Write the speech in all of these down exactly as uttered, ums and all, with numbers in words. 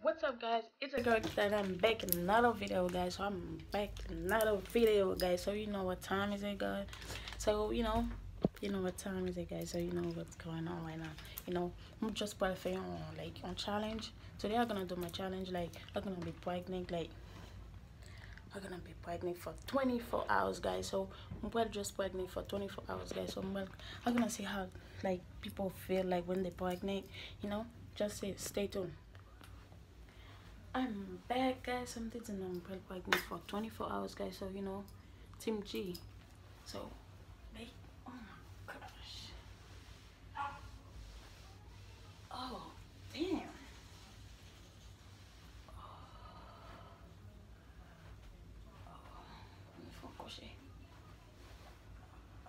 What's up, guys? It's your girl Kita, and I'm back in another video, guys. So I'm back in another video, guys. So you know what time is it, guys? So you know, you know what time is it, guys? So you know what's going on right now. You know, I'm just pral fè yon, like, yon challenge. Today I'm gonna do my challenge. Like, I'm gonna be pregnant. Like, I'm gonna be pregnant for twenty-four hours, guys. So I'm pral just pregnant for twenty-four hours, guys. So I'm, I'm gonna see how, like, people feel like when they pregnant. You know, just stay, stay tuned. I'm back, guys. So m te di nou m pral pregnant for twenty-four hours, guys. So, you know, Team G. So, like, oh my gosh. Oh, damn. Oh. Oh, m fè yon kwoche.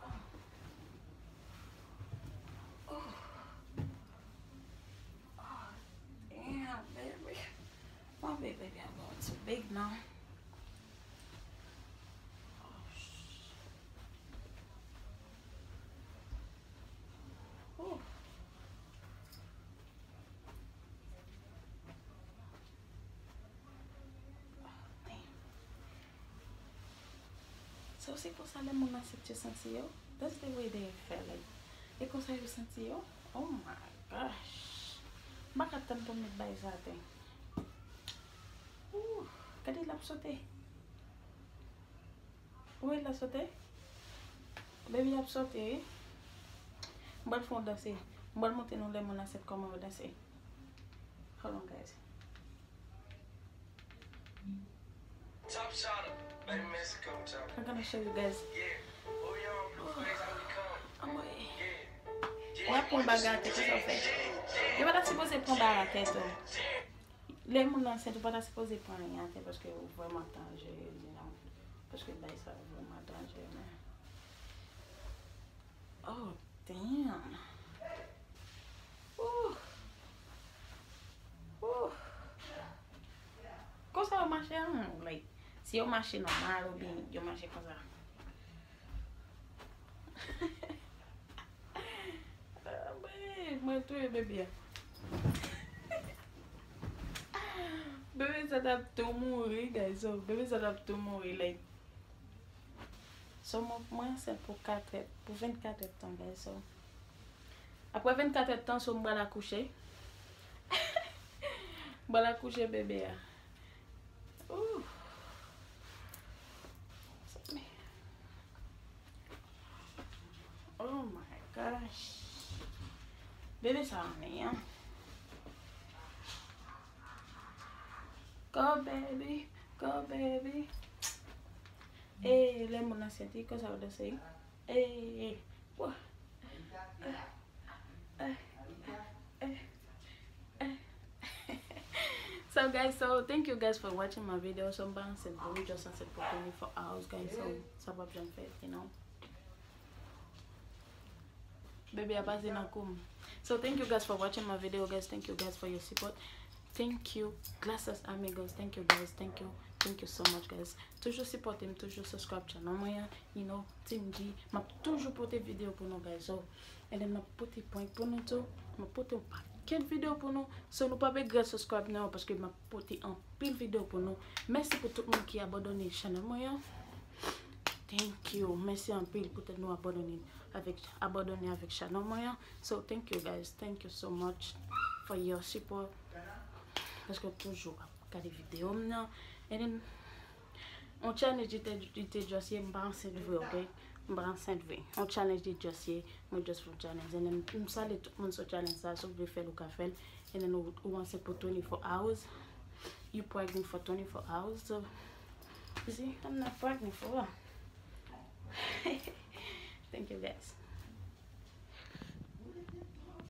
Oh. Oh. Oh, damn, baby. My big baby, I'm going too big now. Oh, sh-, oh. So, se konsa lè moun ansent yo santi yo? That's the way they feel, like, e konsa yo santi yo? Oh my gosh. M pa ka tann pou m met bagay sa atè. Ooh, gade l ap sote. Ou wè l ap sote? Baby ap sote, wi. M pral fè yon danse. M pral montre nou lè moun ansent kòman yo danse. Hold on, guys. Top shot, baby Mexico top. I'm gonna show you guys. Yeah. Bouyon, blue face, how we come. Anmwey. Yeah. Ou ap pran bagay atè, kisa w fè? Yo pa ta sipoze pran bagay atè tou. Lè moun ansent, ou pa ta sipoze pran anyen atè paske ou vrèman danjere, you know. Paske bay sa vrèman danjere, man. Oh, damn. Ooh. Ooh. Konsa yo mache an? Like, si yo mache nòmal oubyen yo mache konsa? Ah, babe, mwen touye bebe a. Bebe sa t ap tou mouri, guys. So, bebe sa t ap tou mouri, like. So, mwen, mwen ansent pou kat è, pou vennkat è tan, guys. So, apre vennkat è tan, so, m pral akouche. M pral akouche bebe a. Ooh. Oh my gosh. Bebe sa anyen. Go, baby. Go, baby. Ey, lè moun ansent, konsa yo danse. Ey, wo. So guys, so thank you guys for watching my video. So m pa ansent pou, m just ansent pou twenty-four hours, guys. So sa p ap janm fèt, you know. Bebe a pase nan kou m. So thank you guys for watching my video, guys. Thank you guys for your support. Thank you. Gracias, amigos. Thank you, guys. Thank you. Thank you so much, guys. Toujou sipòte m, toujou subscribe channel mwen an. You know, Team G. M ap toujou pote videyo pou nou, guys. So, and then m ap pote prank pou nou tou. M ap pote yon pakèt videyo pou nou. So, nou pa regrèt subscribe non, paske m ap pote anpil videyo pou nou. Mèsi pou tout moun ki abandone channel mwen an. Thank you. Mèsi anpil poutèt nou abandone avèk, abandone avèk channel mwen an. So, thank you, guys. Thank you so much for your support. Paske toujou ap gade videyo m nan. And then, yon challenge li te, li te just ye, m pa ansent vre, ok? M pa ansent vre. Yon challenge li just ye, mwen just fè yon challenge. And then, m salye tout moun sou challenge sa, si w vle fè l, ou ka fè l. And then, ou, ou ansent pou twenty-four hours. You pregnant for twenty-four hours, so, you see, I'm not pregnant for real. Thank you, guys.